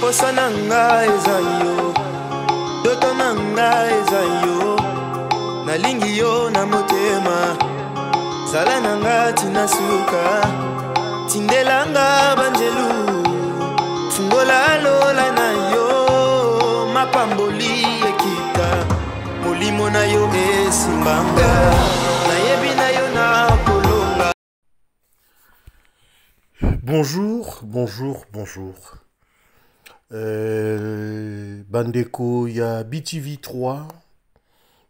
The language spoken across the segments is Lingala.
Posa na nga eza yo, ndoto na nga eza yo, nalingi yo na motema, zala na nga tina suka, tindela nga banjelu, fungola lola na yo, mapamboli ekita, molimo na yo esimbanga, nayebi na yo na kolonga. Bonjour, bonjour, bonjour. Bandeko ya BTV 3,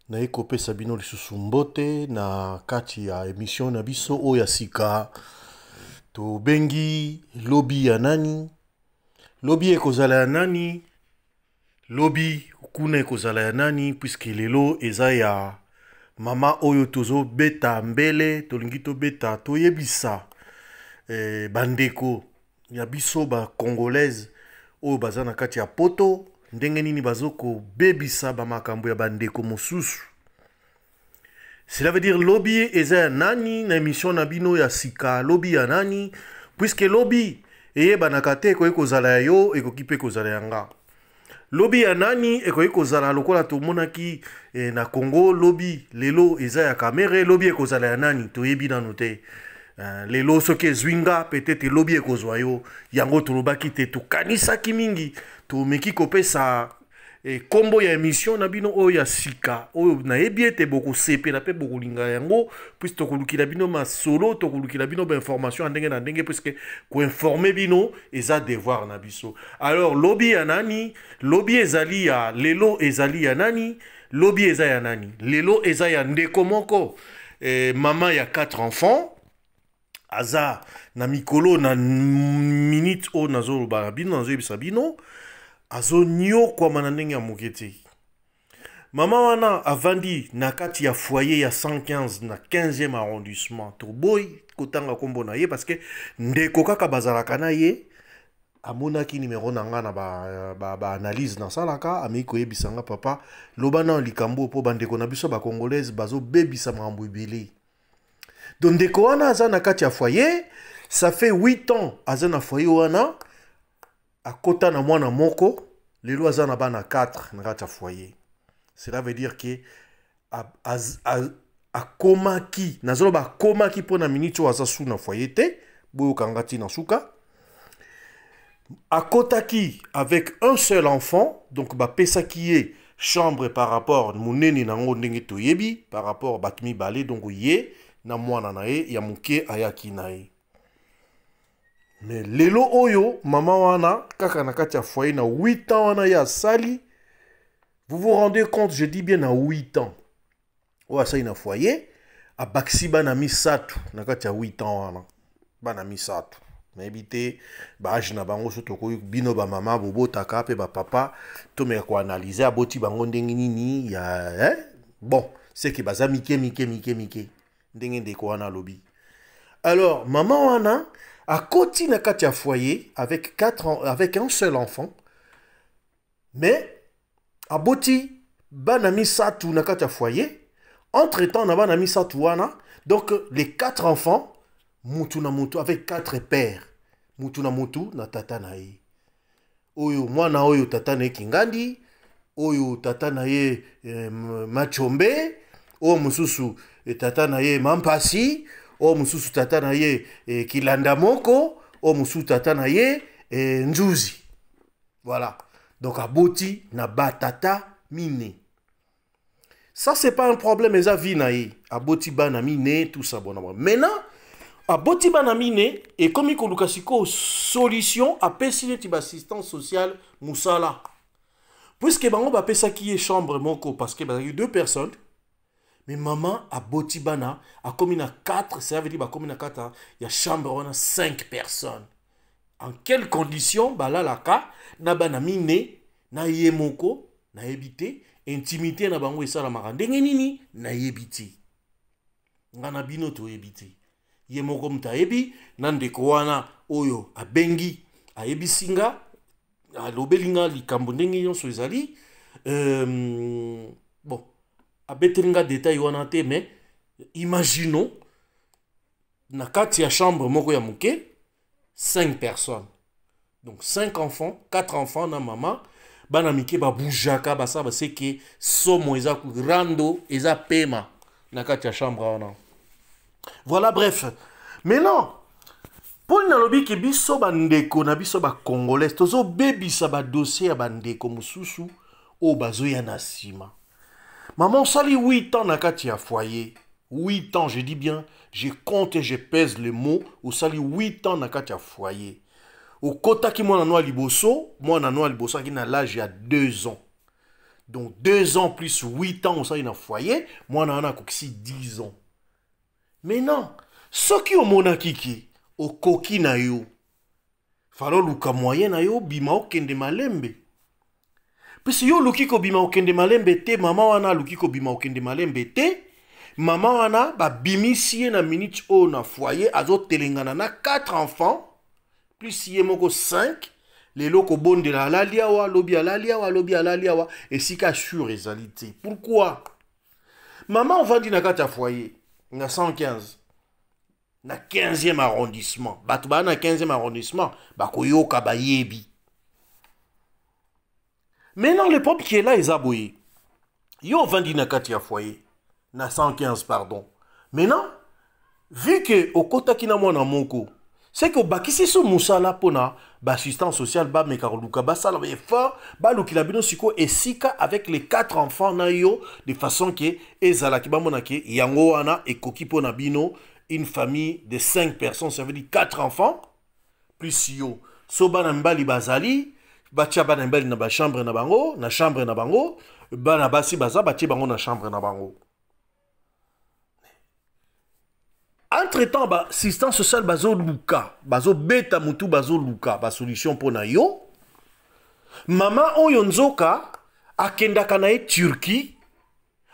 naye kopesa bino lisusu mbote na kati ya émission na biso oyo ya sika tobengi lobi ya nani. Lobi ekozala ya nani, lobi kuna ekozala ya nani, puisque lelo eza ya mama oyo tozobeta mbele, tolingi tobeta toyebisa bandeko ya biso ba congolaise oyo baza na kati ya poto ndenge nini bazokobebisa ba makambo ya bandeko mosusu. Cela veut dire lobi eza ya nani na émission na bino ya sika, lobi ya nani, puisque lobi eyebanaka te, ekoki kozala ya yo, ekoki mpe kozala ya nga. Lobi ya nani ekoki kozala lokola tomonaki na Congo, lobi lelo eza ya Kamerhe, lobi ekozala ya nani toyebi nanu te. Lelo soki ezwi nga, peut-être lobi ekozwa yo. Yango tolobaki te, tokanisaki mingi, tomeki kopesa kombo ya émission na bino oyo ya sika, oyo nayebi ete bokosepela mpe bokolinga yango, puisque tokolukila bino masolo, tokolukila bino ba information ya ndenge na ndenge, puisque koinformer bino eza devoir na biso. Alors lobi ya nani, lobi ezali ya lelo, ezali ya nani, lobi eza ya nani, lelo eza ya ndeko moko, mama ya 4 enfants, aza na mikolo na minute oyo nazoloba na bino, nazoyebisa bino, azonyokwama na ndenge ya moke te. Mama wana avandi na kati ya foyer ya 115 na 15e arrondissement. Toboyi kotanga kombo na ye parce que ndeko kaka bazalaka na ye, amonaki numéro na nga na ba analyse nasalaka, ameki koyebisa nga, papa, loba na likambo mpo bandeko na biso ba congolaise bazobebisa makambo ebele. Donc ndeko wana aza na kati ya foyer, ça fait 8 ans aza na foyer wana, akota na mwana moko, lelo aza na bana 4 na kati ya foyer. Cela veut dire que akomaki, nazoloba akomaki mpo na minute oyo aza su na foyer te, boyokanga ti na suka. Akotaki avec un seul enfant, donc bapesaki ye chambre par rapport monene nango ndenge toyebi, par rapport bato mibale, donc ye na mwana na ye ya moke ayaki na ye. Mais lelo oyo mama wana kaka na kati ya foyer na 8 ans wana ye asali, vous vous rendez compte, je dis bien na 8 ans oyo asali na foyer, abakisi bana misato na kati ya 8 ans wana, bana misato. Nayebi te baage na bango, so tokoki bino bamama bobotaka mpe bapapa tomeka koanalyse aboti bango ndenge nini ya, eh? Bon, c'est que baza mike mike mike mike ndenge ndeko wana alobi. Alors mama wana akoti na kati ya foyer avec 4 ans, avec un seul enfant, mais aboti bana misato na kati ya foyer. Entre-temps na bana misato wana, donc les 4 enfants mutu na mutu avec 4 pères, mutu na mutu na tata na ye. Oyo mwana oyo tata na ye Kingandi, oyo tata na ye Machombe, oyo mosusu tata na ye Mampasi, oyo mosusu tata na ye Kilanda moko, oyo mosusu tata na ye Nzuzi. Voilà. Donc aboti na batata mine. Ça c'est pas un problème, eza vie na ye. Aboti bana mine, tout ça bon. Maintenant aboti bana mine et comme koluka siko solution apesi neti ba assistance sociale musala. Puisque bango bapesaki ye chambre moko parce que bazalaki 2 personnes, mais maman aboti bana akomi na 4, ça veut dire bakomi na 4 ya chambre wana 5 personnes. En quelles conditions balalaka na bana mine na ye moko nayebi te, intimité na bango esalamaka ndenge nini nayebi te, nga na bino toyebi te, ye moko moto ayebi na ndeko wana oyo abengi ayebisi nga, alobeli nga likambo ndenge nyonso ezali. Bon, abeteli nga détail wana te, mais imaginons na kati ya chambre moko ya moke 5 personnes. Donc 5 enfants, 4 enfants na mama, bana mike babujaka basala baseke somo eza rando eza pema na kati ya chambre wana. Voilà, bref. Maintenant, mpo nalobi ke biso bandeko na biso bacongolais tozobebisa badossier ya bandeko mosusu oyo bazoya na nsima. Mama osali 8 ans na kati ya foyer. 8 ans, je dis bien, je compte et je pèse le mot. Osali 8 ans na kati ya foyer. Okotaki mwana no ya liboso, mwana no ya liboso aki na l'âge ya 2 ans. Donc 2 ans plus 8 ans osali na foyer, mwana wana akokisi 10 ans. Maintenant, soki omonaki ke okoki na yo, falo oluka moyen na yo obima okende malembe. Puisque yo oluki kobima okende malembe te, mama wana aluki kobima okende malembe te, mama wana babimisi ye na minute oyo na foyer, azotelengana na 4 enfants, plus ye moko 5, lelo kobondela alali awa, lobi alali awa, lobi alali awa, esika sure ezali te. Pourquoi? Mama ovandi na kati ya foyer, na 115, na 15e arrondissement. Bato baa na 15e arrondissement, bakoyoka bayebi. Maintenant, le problème qui est là, eza boye. Yo ovandi na kati ya foyer, na 115, pardon. Maintenant, vu que okotaki na mwana moko, c'est que obakisi so mosala mpona baassistance sociale bameka koluka basala effort balukila bino sikoyo esika avec les 4 enfants na yo, de façon ke ezalaki bamona ke yango wana ekoki mpona bino une famille de 5 personnes, ça veut dire 4 enfants plus yo. So bana mibali bazali, batia bana mibali na bachambre na bango, na chambre na bango, bana basi baza batie bango na chambre na bango. Entre-temps, ba assistance sociale bazoluka, bazobeta mutu, bazoluka ba solution mpona yo. Mama oyo nzoka akendaka na ye Turquie,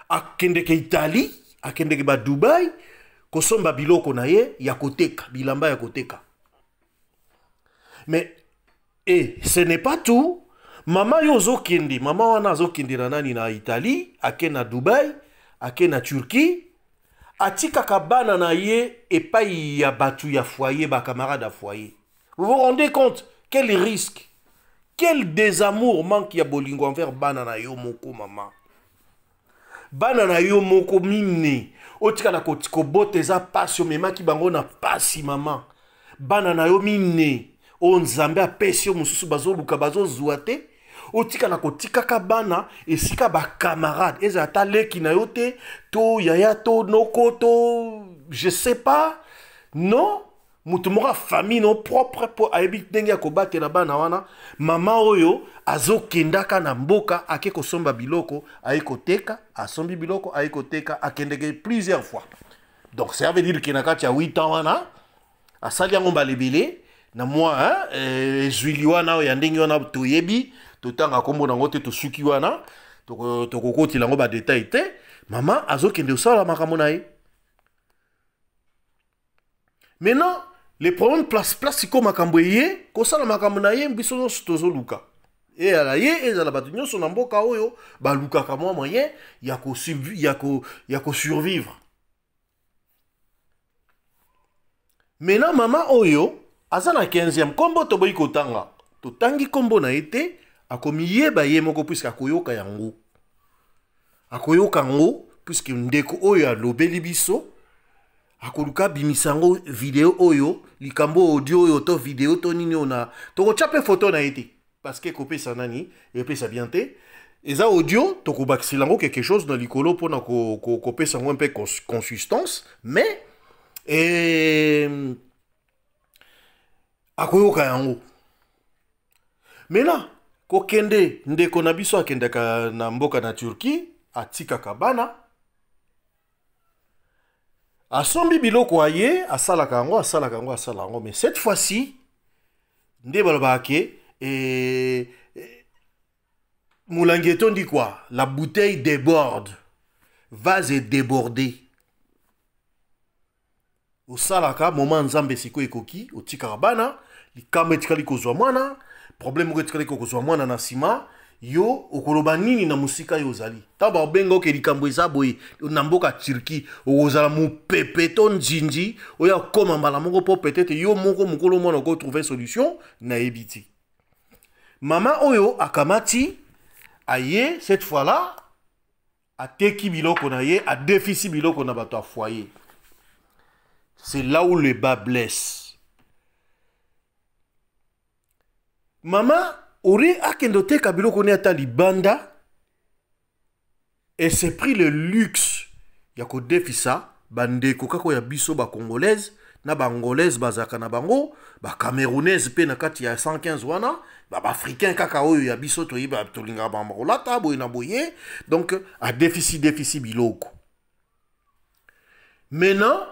akendeke Italie, akendeke ba Dubai kosomba biloko na ye ya koteka, bilamba ya koteka. Mais et ce n'est pas tout. Mama yo ozokende, mama wana azokende na nani na Italie, ake na Dubai, ake na Turquie, atikaka bana na ye epai ya batu ya foyer, ba camarade ya foyer. Vous vous rendez compte quel risque, quel désamour, manque ya bolingo envers bana na yo moko mama. Bana na yo moko mine, otikala kobota eza pasi, omemaki bango na pasi mama. Bana na yo mine, oyo Nzambe apesi yo mosusu bazoluka bazozwa te, otikala kotikaka bana esika ba camarade, ezala ata leki na yo te, to yaya to noko to je sais pas, non, moto moko ya famille no propre po ayebi ndenge ya kobatela bana wana. Mama oyo azokendaka na mboka, ake kosomba biloko, aye koteka, asombi biloko, aye koteka, akendeke plusieurs fois. Donc ça veut dire que na kati ya 8 ans wana asali yango mbala ebele na mwa, hein, ezwili wana oyo ya ndenge wana toyebi, totanga kombo nango te, tosuki wana, tokokotela yango ba détail te. Mama azokende kosala makambo na ye. Maintenant, le problème place sikoyo makambo eye kosala makambo na ye, biso nyonso tozoluka eyala ye, ezala bato nyonso na mboka oyo balukaka mwa moyen ya kosurvivre. Maintenant, mama oyo aza na 15e, kombo toboyi kotanga, totangi kombo na ye te, akomiyeba ye moko puisque akoyoka yango, akoyoka yango puisque ndeko oyo alobeli biso akoluka abimisa yango video oyo, likambo audio oyo to video to nini oyo na tokotya mpe photo na ye te parce que ekopesa nani, ekopesa bien te. Eza audio, tokobakisela yango quelque chose na likolo mpona kopesa yango mpe consistance, mais akoyoka yango. Maintenant, kokende ndeko na biso akendaka na mboka na Turquie, atikaka bana, asombi biloko aye, asalaka yango, asalaka yango, asalaka yango. Mais cette fois-ci nde balobaka ke molangi etondi quoi, la bouteille déborde, vase est débordé. Osalaka moment Nzambe sikoyo ekoki, otikaka bana, likambo etikali kozwa mwana, problème moko etikali kozwa mwana na nsima, yo okoloba nini na mosika yo ozali? Ntango bakobenga oke likambo eza boye na mboka Turquie, okozala mopepe to nzinzi oyo akoma mbala moko mpo peut-être yo moko mokolo mwana okotrouve solution, nayebi te. Mama oyo akamati aye cette fois là ateki biloko na ye, adefisi biloko na bato ya foyer. C'est là où le bas blesse. Mama ori akende oteka biloko ne ata libanda et s'est pris le luxe ya kodefisa bandeko kaka ya biso ba congolaise na ba angolaise bazalaka na bango, ba camerounaise mpe na kati ya 115 wana, ba africain kaka oyo ya biso toyeba tolingaka bango kolata boye na boye. Donc adefisi defisi biloko. Maintenant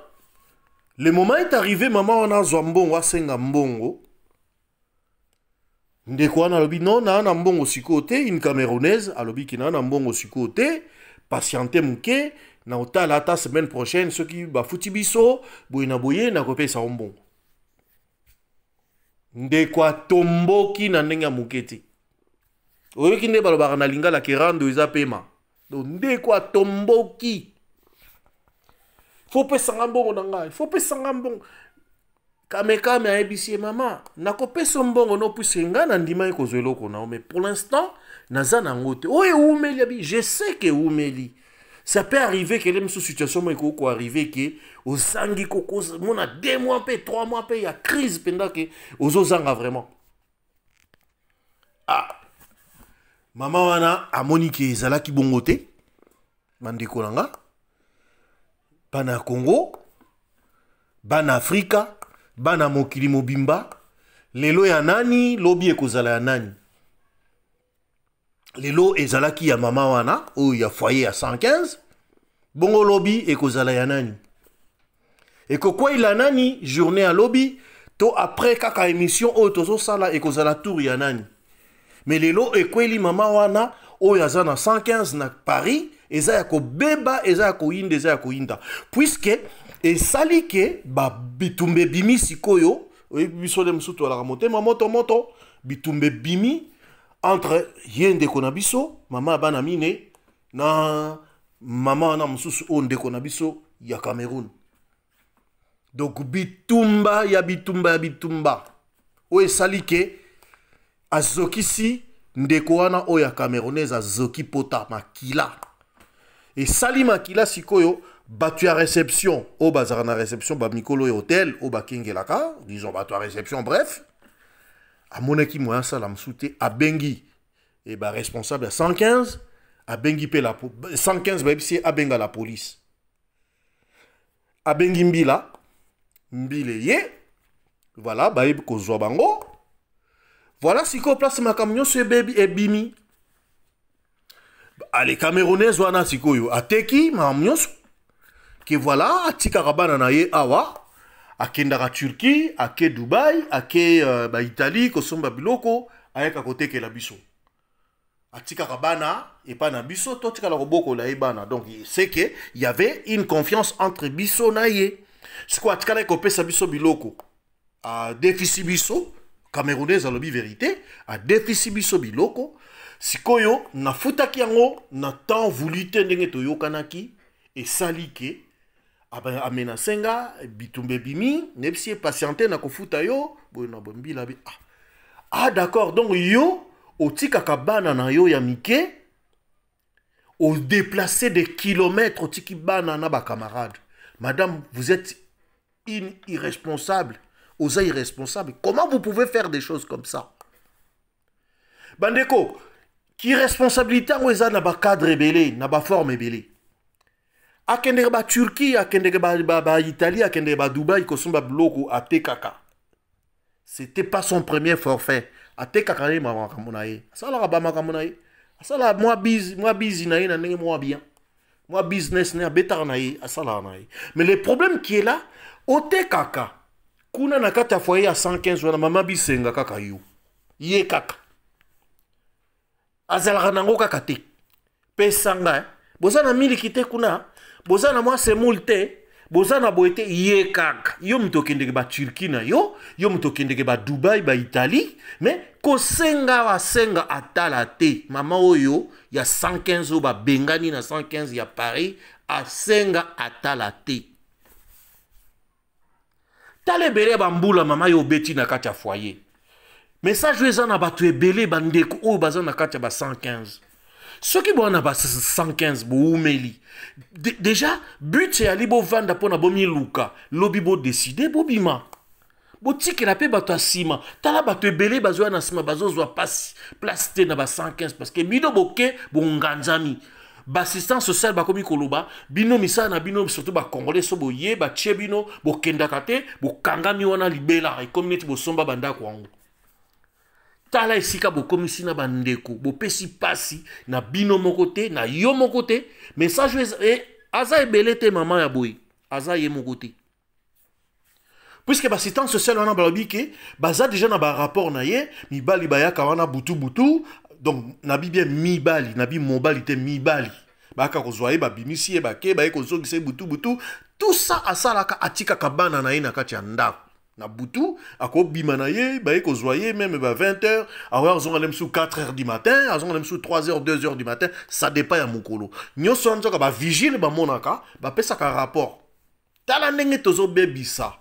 le moment est arrivé, mama wana azwa mbongo, asenga mbongo. Ndeko wana alobi non, naa na mbongo sikoyo te. Une camerounaise alobi ki naa na mbongo sikoyo te, patiente moke na otala ata semaine prochaine soki bafuti biso boye na boye nakopesa yo mbongo. Ndeko atomboki na ndenge ya moke te. Oyoki nde balobaka na lingala ke rando eza pema. Donc ndeko atomboki, fo pesanga mbongo na ngai, fo pesanga mbongo. Kamekame ayebisi ye, mama nakopesa mbongo no puisque ngai nandimaki kozwa eloko na yo, mais pour l'instant naza nango te. Oyo ewumeli, abi je sais ke ewumeli, ça peut arriver ke le mosusu situation moko ekoki koarrive ke ozangi komona 2 mois mpe 3 mois mpe ya crise mpenza ke ozozanga vraiment. Ah, mama wana amoni ke ezalaki bongo te. Bandeko na nga, bana ya Congo, bana Afrika, bana mokili mobimba, lelo ya nani, lobi ekozala ya nani? Lelo ezalaki ya mama wana oyo ya foyer ya 115, bongo lobi ekozala ya nani? Ekokweyila nani journée ya lobi to après kaka émission oyo tozosala ekozala tour ya nani? Mais lelo ekweli mama wana oyo aza na 115 na Paris, eza ya kobeba, eza ya koyinda, eza ya koyinda, puisque esali ke bitumba ebimi sikoyo. Oyebi biso nde mosusu toalaka motema moto moto. Bitumba ebimi entre ye ndeko na biso mama ya bana mine na mama wana mosusu oyo ndeko na biso ya Cameroun. Donc bitumba ya bitumba ya bitumba oyo esali ke azokisi ndeko wana oyo ya camerounaise, azoki pota makila, esali makila. Sikoyo bato ya réception oyo bazalaka na réception, bamikolo ya hotel oyo bakengelaka, disons bato ya réception, bref, amonaki moyen asala mosusu te, abengi e baresponsable ya 115, abengi mpe la 115, bayebisi ye abenga la police. Abengi mbila, mbila ye, voilà, bayebi kozwa bango. Voilà sikoyo place makambo nyonso ebebi ebimi. Ale camerounaise wana sikoyo ateki makambo nyonso ke voilà, atikaka bana na ye awa, akendaka Turquie, ake Dubai, ake baitalie kosomba biloko, ayaka kotekela biso, atikaka bana epai na biso, totikala kobokola ye bana. Donc c'est que y avait une confiance entre biso na ye. Sikoyo atikalaki kopesa biso biloko, adefisi biso. Camerounaise alobi vérité, adefisi biso biloko. Sikoyo nafutaki yango na temps voulu te ndenge toyokanaki, esali ke amenase nga, bitumba ebimi. Nayebisi ye patiente, na kofuta yo boye na boye. Mbila bi ah, ah d'accord, donc yo otikaka bana na yo ya mike, odéplacer des kilomètres, otiki bana na bacamarade. Madame, vous êtes une irresponsable, oza irresponsable, comment vous pouvez faire des choses comme ça? Bandeko, ki responsabilité yango eza na bacadre ebele, na baforme ebele. Akendeke baturquie, akendeke baitalie, ba, akendeke badubai kosomba biloko, atekaka. C'était pas son premier forfait. Atekaka ye makambo na ye, asalaka bamakambo na ye, asalaka mwa bizi, mwa bizi na ye na ndenge mwa bien, mwa business na ye abetaka na ye, asalaka na ye. Mais le problème qui est là, otekaka kuna na kati ya foyer ya 115 wana, mama bisenga kaka yo, ye kaka azalaka nango kaka te. Pesa nga, boza na miliki te kuna, boza na mwa semoule te, boza na boye te. Ye kaka yo moto okendeke baturquie na yo, yo moto okendeke badubai, baitalie, mais kosenga asenga atala te. Mama oyo ya 115 oyo babengani na 115 ya Paris asenga atala te. Tala ebele ya bambula mama yo obeti na kati ya foyer. Message oyo eza na bato ebele, bandeko oyo baza na kati ya ba 115. Soki boza na ba 115, boumeli déjà, but eyali bovanda mpo na bomiluka, lobi bodécider bobima, botikela mpe bato ya nsima. Tala bato ebele bazoya na nsima, bazozwa pasi place te na ba 115, parce que bino boke bonganzami. Baassistance sociale bakomi koloba bino misala na bino, surtout bacongolais. So boye batie bino, bokendaka te, bokangami wana libela, ekomi neti bosomba bandako yango. Tala esika bokomisi na bandeko, bopesi pasi na bino moko te, na yo moko te. Message e, aza ebele te, mama ya boye aza ye moko te, puisque baassistance sociale wana balobi ke baza déjà na barapport na ye. Mibali bayaka wana butu butu, donc nabi bien mibali, nabi mobali te, mibali bayaka kozwa ye, babimisi ye, bake baye kozongisa ye butu butu. Tout ça asalaka, atikaka bana na ye na kati ya ndako. Na butu akobima na ye, baye kozwa ye même ba 20 heures, akoya kozonga le mosusu 4 heures du matin, azonga le mosusu 3 heures, 2 heures du matin, ça dépend ya mokolo nyonso wana. Nzoka bavigile bamonaka, bapesaka rapport. Tala ndenge tozobebisa.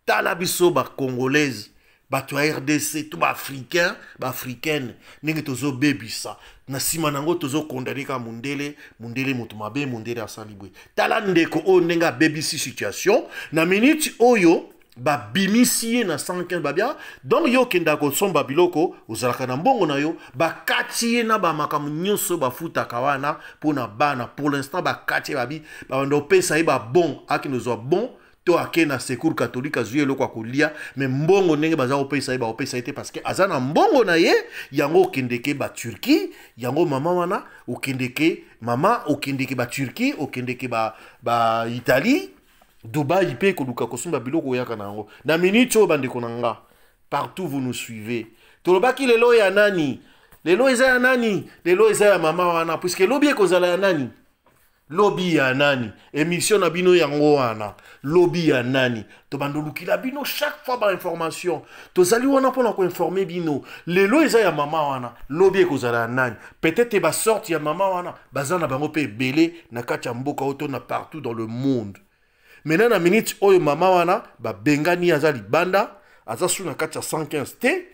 Tala biso bacongolaise, bato ya RDC to baafricain, baafricaine, ndenge tozobebisa. Na nsima na yango tozocondamner kaka mundele, mundele moto mabe, mundele asali boye. Tala ndeko oyo ndenge abebisi situation. Na minute oyo babimisi ye na 115, babia donc yo okendaka kosomba biloko, ozalaka na mbongo na yo, bakati ye na bamakambo nyonso bafutaka wana mpo na bana. Pour l'instant bakati ye, babi babanda kopesa ye babon, akende ozwa bon to ake na Secours catholique, azwi eloko ya kolia. Me mbongo ndenge baza kopesa ye, bakopesa ye te, parce que aza na mbongo na ye. Yango okendeke baturquie, yango mama wana okendeke, mama okendeke baturquie, okendeke baitalie, ba Dubai mpe koluka kosomba biloko, oyaka na yango. Na minute oyo, bandeko na nga, partout vous nous suivez, tolobaki lelo ya nani? Lelo eza ya nani? Lelo eza ya mama wana, puisque lobi ekozala ya nani? Lobi ya nani? Émission na bino yango wana, lobi ya nani? Tobanda olukila bino chaque fois bainformation, tozali wana mpona koinformer bino. Lelo eza ya mama wana, lobi ekozala ya nani? Peut-être basorte ya mama wana baza na bango mpe ebele na kati ya mboka oyo to na partout dans le monde. Maintenant, na minute oyo, mama wana babengani, aza libanda, aza su na kati ya 115 te,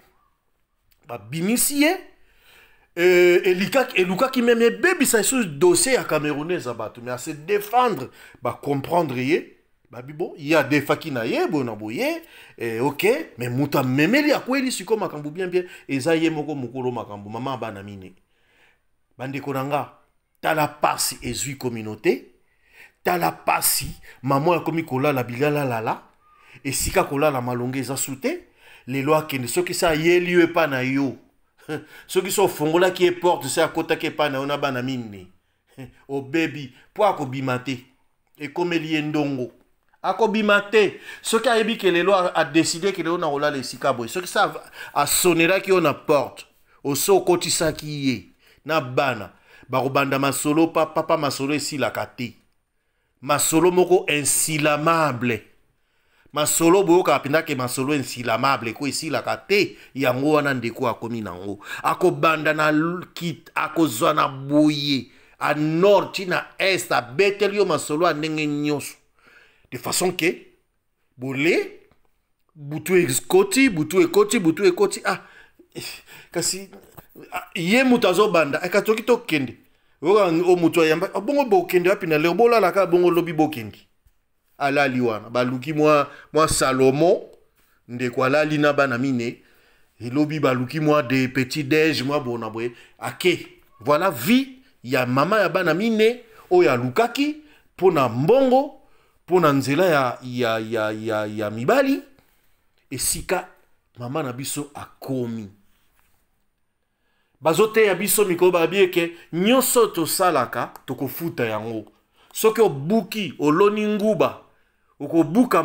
babimisi ye. Elukaki même ebebisa lisusu dossier ya camerounaise ya bato, mais ase défendre, bacomprendre ye, babi bon, ye adefaki na ye boye na boye, ok. Mais moto amemeli, akweli sikoyo makambo bien bien, eza ye moko mokolo makambo, mama bana mine. Bandeko na nga, tala pasi ezwi communauté, tala pasi. Mama akomi kolala bilalalala, esika kolala malongo eza su te. Lelo akende, soki se ayeli yo epa na yo, soki so ofongolaki ye porte, se akotaki epai na yo na bana mine, obebi, mpo akobima te. Ekomeli ye ndongo, akobima te. Soki ayebi ke lelo adécider ke lelo na kolala esika boye, soki sa asonelaki yo na porte, oso okotisaki ye na bana, bakobanda masolo papa, masolo esilaka te, masolo moko insilamable, masolo boyokaka mpenza ke masolo insilamable ko esilaka te. Yango wana ndeko akomi nango, akobanda na kit, akozwa na boye a nord ti na est, abeteli yo masolo ya ndenge nyonso, de façon ke bole butu ekoti, butu ekoti, butu ekoti. Ah, kasi ah, ye moto azobanda, kasi toki tokende oyo moto ayamba bongo, bokende wapi na lero? Bolalaka bongo, lobi bokende. Alali wana, baluki mwa Salomo, ndeko alali na bana mine. Elobi baluki mwa de petit déj, mwa bona boye, ake. Voilà vie ya mama ya bana mine oyo alukaki mpo na mbongo, mpo na nzela ya mibali. Esika mama na biso akomi, bazoteya biso mikolo, babi eke nyonso tosalaka tokofuta yango. Soki obuki, oloni nguba, okobuka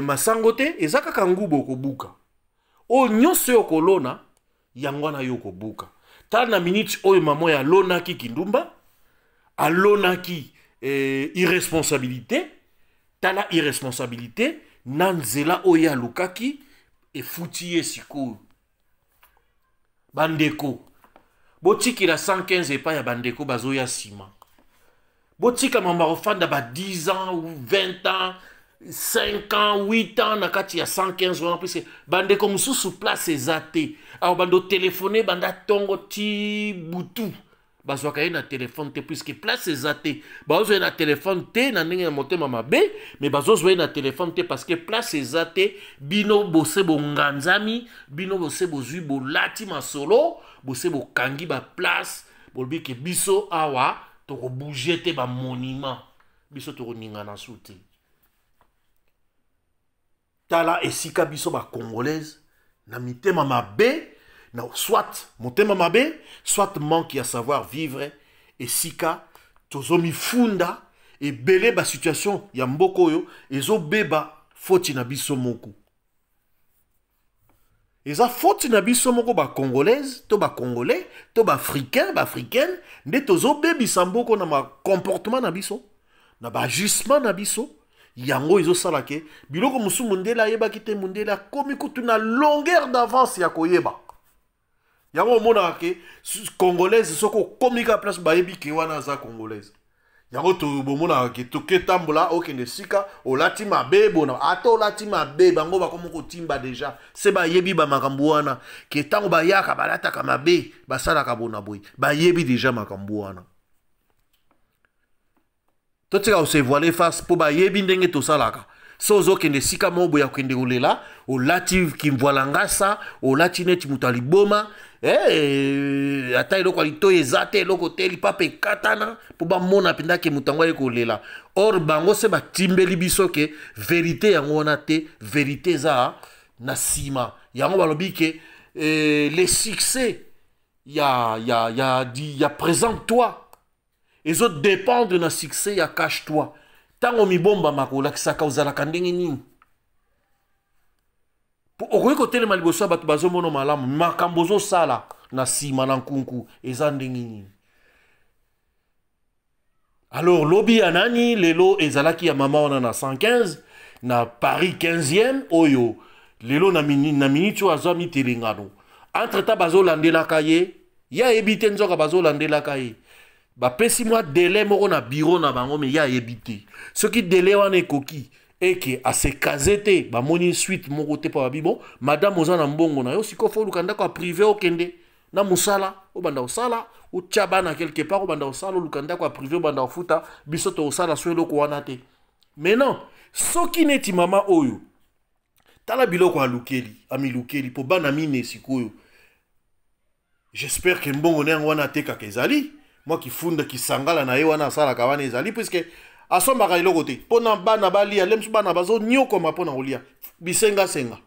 masango te, eza kaka nguba okobuka. Oyo nyonso oyo okolona, yango wana yo okobuka. Tala na minute oyo, mama oyo alonaki kindumba, alonaki irresponsabilité. Tala irresponsabilité na nzela oyo alukaki efuti ye sikoyo. Bandeko, botikela 115 epai ya bandeko bazoya nsima. Botika mama kofanda ba 10 ans ou 20 ans. 5 ans, 8 ans na kati ya 115 wana, puisque bandeko mosusu place eza te. Awa bando telefone banda ntongo ti butu, bazwaka ye na telefone te, puisque place eza te. Bazozwa ye na telefone te na ndenge ya motema mabe, mais bazozwa ye na telefone te parce que place eza te. Bino bose bonganzami, bino bose bozwi, bolati masolo, bose bokangi baplace, bolobi ke biso awa tokobouge te, bamonument biso tokoningana su te. Tala esika biso bacongolaise na mitema mabe, na soit motema mabe, soit manque ya savoir vivre, esika tozomifunda ebele. Basituation ya mboka oyo ezobeba, foti na biso moko, eza foti na biso moko bacongolaise to bacongolais to baafricain, baafricaine, nde tozobebisa mboka na bacomportement na biso, na baagissement na biso. Yango ezosala ke biloko mosusu mondele ayebaki te, mondele akomi kutu na longueur d'avance ya koyeba yango. Omonaka ke congolaise, soki okomi ka place, bayebi ke wana aza congolaise. Yango bomonaka ke toketambola, okende esika olati mabe, bona ata olati mabe, bango bakomi kotimba déjà. Se bayebi bamakambo wana ke ntango bayaka balataka mabe, basalaka bona boye, bayebi déjà makambo wana. Totika kose voiler face, mpo bayebi ndenge tosalaka. So ozokende esika moko boye, akokende kolela, olati kimvwala ngasa, olati neti moto ya liboma, ata eloko ya litoi eza te, eloko te, lipapa ekatana, mpo bamona mpenza ke moto yango aye kolela. Or bango se batimbeli biso ke vérité yango wana te, vérité eza na nsima. Yango balobi ke le succès ya présente toi ezodépendre na succès ya cache toi. Ntango mibombamaka, olakisaka ozalaka ndenge nini. Okoki kotelema liboso ya bato, bazomona malamu, makambo ozosala na nsima na nkunku eza ndenge nini. Alors lobi ya nani, lelo ezalaki ya mama wana na 115 na Paris 15e oyo. Lelo na miniti oyo azwa mitelengano. Entre temps bazolandelaka ye, ye ayebi te, nzoka bazolandelaka ye. Bapesi mwa délai moko na bureau na bango, mais ye ayebi te. Soki délai wana ekoki eke asekaze te, bamoni suite moko te, mpo babi: "Bon, madame, oza na mbongo na yo, sikoyo fo oluka ndako ya privé, okende na mosala, obanda kosala, otya bana quelque part, obanda kosala, oluka ndako ya privé, obanda kofuta. Biso tokosala so eloko wana te." Maintenant soki neti mama oyo, tala biloko alukeli, amilukeli mpo bana mine. Sikoyo j'espère ke mbongo na yango wana atekaka ezali mwa kifunda kisangala na ye wana asalaka wana ezali, puisque asombaka eloko te mpo na bana balia. Le mosusu bana bazonyokoma mpo na kolia bisengasenga,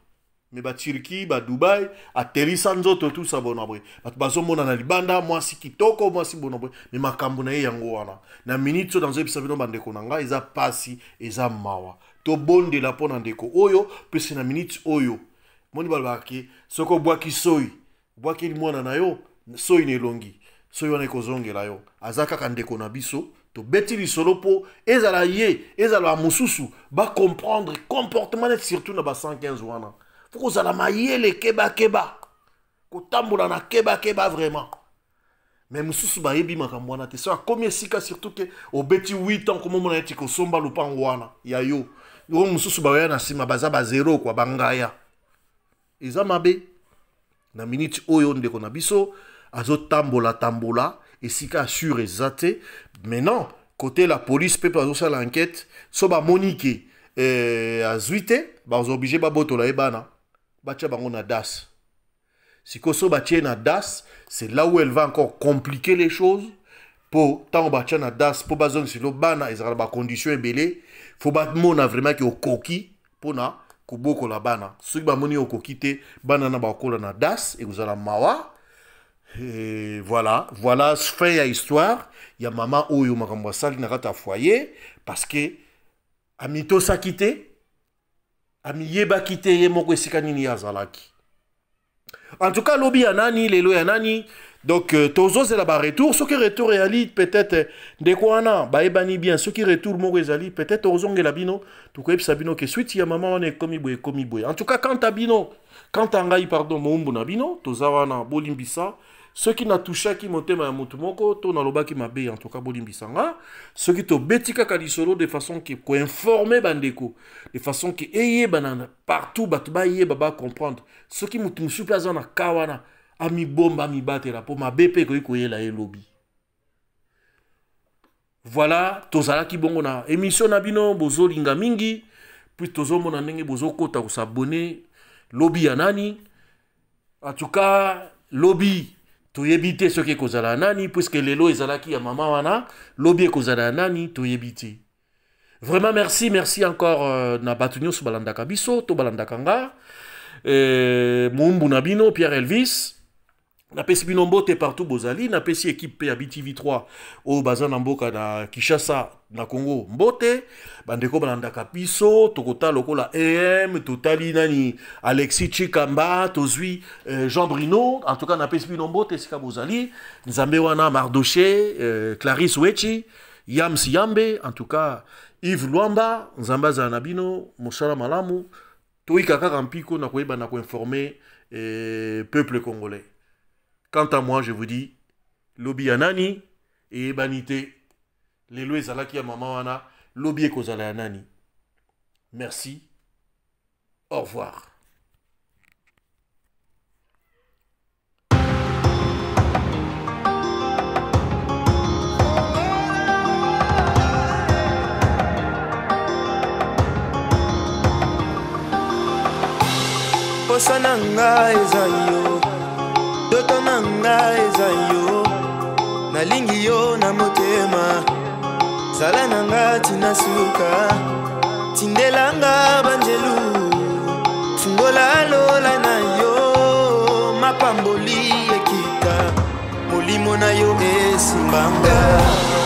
mais baturquie, badubai, atelisa nzoto tusa bona boye, bato bazomona na libanda mwasi kitoko, mwasi bona boye, mais makambo na ye yango wana. Na minute oyo nazoyebisa bino, bandeko na ngai, eza pasi, eza mawa. Tobondela mpo na ndeko oyo mpesi. Na minute oyo moni balobaka ke soki obwaki soi, obwakeli mwana na yo soi na elongi, soi wana ekozongela yo. Aza kaka ndeko na biso. Tobeti lisolo mpo ezala ye, ezala bamosusu, bacomprendre comportement net, surtout na ba 115 wana. Fo kozala mayele, kebakeba, kotambola na kebakeba vraiment. Mais mosusu bayebi makambo wana te. So akomi esika, surtout ke obeti 8 ans, komomona neti kosomba lopango wana ya yo. Oyo mosusu baoya na nsima baza bazero kwa bangaya, eza mabe. Na minute oyo ndeko na biso azotambola tambola, esika assure eza te. Maintenant côté la police mpe bazosala enquête. So bamoni ke azwi te, baza obligé babotola ye bana, batia bango na DAS. Sikoyo so batie na DAS, c'est là où elle va encore compliquer les choses, mpo ntango batia na DAS, mpo bazongiselo bana, ezalaka na bacondition ebele. Fo bamona vraiment ke okoki mpona kobokola bana. Soki bamoni okoki te, bana na bakola na DAS, ekozala mawa. Et voilà, voilà fin ya histoire ya mama oyo, makambo asali na kati ya foyer, parce que amitosaki te, amiyebaki te ye moko esika nini ye azalaki. En tout cas, lobi ya nani, lelo ya nani. Donc tozozela baretour. Soki retour eyali, peut-être ndeko wana bayebani bien. Soki retour moko ezali, peut-être tozongela bino, tokoyebisa bino ke suite ya mama wana ekomi boye, ekomi boye. En tout cas, quant à bino, quant à ngai, pardon, moumbu na bino, toza wana, bolimbisa. Soki natouchaki motema ya motu moko to nalobaki mabe, en tout cas bolimbisa nga. Soki tobeti kaka lisolo de façon ke koinforme bandeko, de façon ke eyebana partout, bato bayeba, bacomprendre. Soki motu mosusu mpe aza na ka wana, amibomba, amibatela, mpo mabe mpe ekoki koyela ye lobi. Voilà, tozalaki bongo na émission na bino bozolinga mingi, puis tozomona ndenge bozokota kosabone. Lobi ya nani? En tout cas, lobi toyebi te soki ekozala ya nani, puisque lelo ezalaki ya mama wana, lobi ekozala ya nani toyebi te. Vraiment merci, merci encore na bato nyonso balandaka biso to balandaka nga, moumbu na bino Pierre Elvis. Napesi bino mbote partout bozali. Napesi équipe mpe ya BTV 3 oyo baza na mboka na Kinshasa, na Congo, mbote. Bandeko balandaka biso, tokotala lokola em totali nani, Alexis Chikamba, tozwi Jean Brino. En tout cas napesi bino mbote esika bozali. Nzambe wana Mardoché, Clarisse Wechi, Yams Yambe, en tout cas Yves Luamba, Nzambe azala na bino, mosala malamu. Toyika kaka mpiko na koyeba na koinformer peuple congolais. Quant à moi, je vous dis, lobi ya nani eyebani te. Lelo ezalaki ya mama wana, lobi ekozala ya nani? Merci, au revoir. Posa na nga eza yo, ndoto na nga eza yo, nalingi yo na motema, zala na nga tina suka, tindela nga banjelu, fungola lola na yo, mapamboli ekita, molimo na yo esimbanga.